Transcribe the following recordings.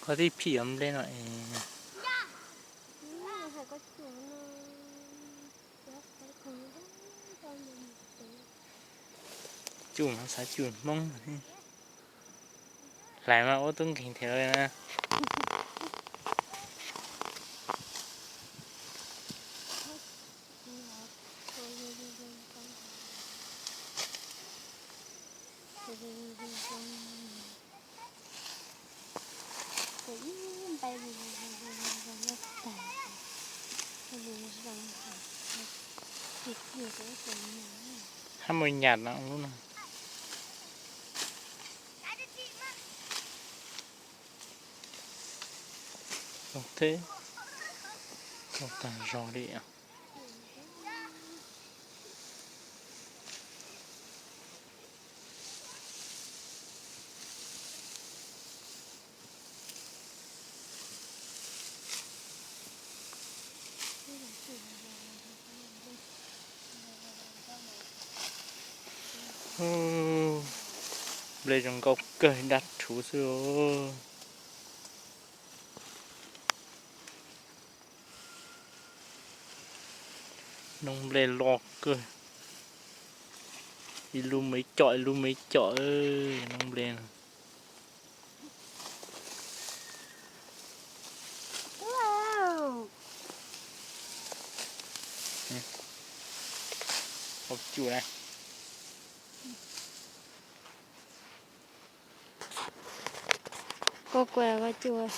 Qhov tib phim yuav nplej no es. Cuj no xav cuj Hmoob. Hlais mas ua tub nkeeg thiab na. Hab mus nyam no lub no. Zoo thiab, zoo tag zog li. Nplej zoo nkauj kawg, dab rhuv xwb os. Noob nplej loj kawg, ib lub me coj ib lub me coj, noob nplej no. Ua cuj na. Koj kuaj koj cuj.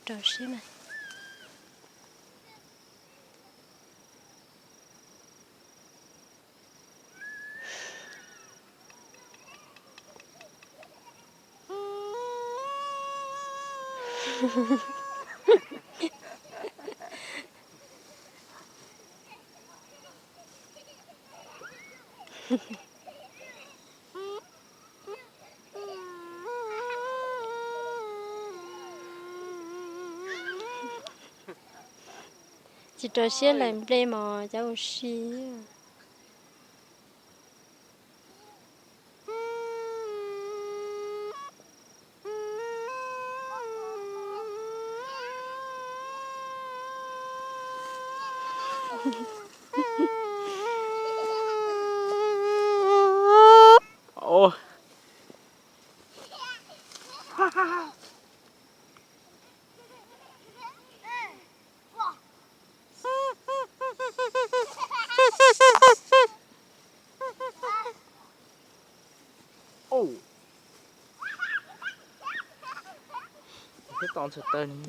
Rau siab mas. Tsis rau siab hlais nplej mas cov ua si.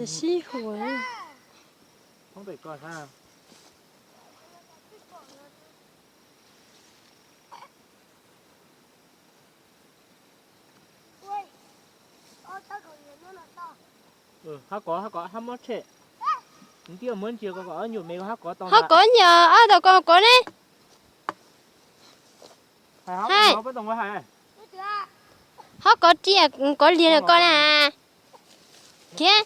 Sib huas. Hab kov, hab kov, hab muab tshem. Ntiaj muab ntsia ko kom ob nyuag me ko hab kov tau. Hab kov nyuag ob tau ko kov ne. Hab kov riam kov liag ko na. Khiav.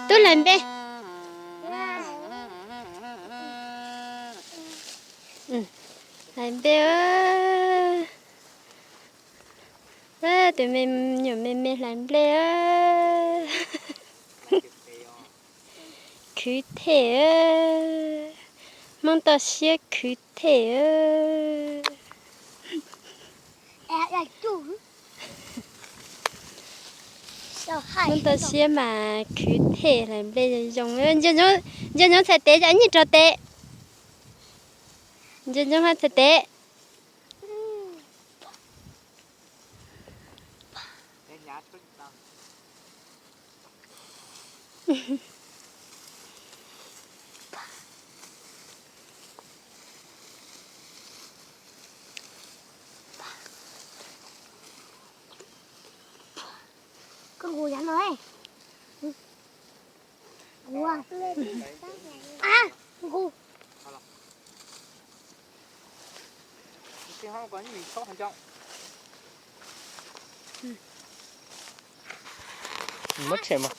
Tub hlais nplej. Hlais nplej. Tus me nyuam me me hlais nplej. Khwv them, Hmoob toj siab khwv them. Hmoob toj siab mas khwv them hlais nplej zoo. Ntsia ntsoov txhais tes, nyiaj rog tes. Ntsia ntsoov hab txhais tes. Koj nqus yav no, nqus, nqus. Muab tshem mas,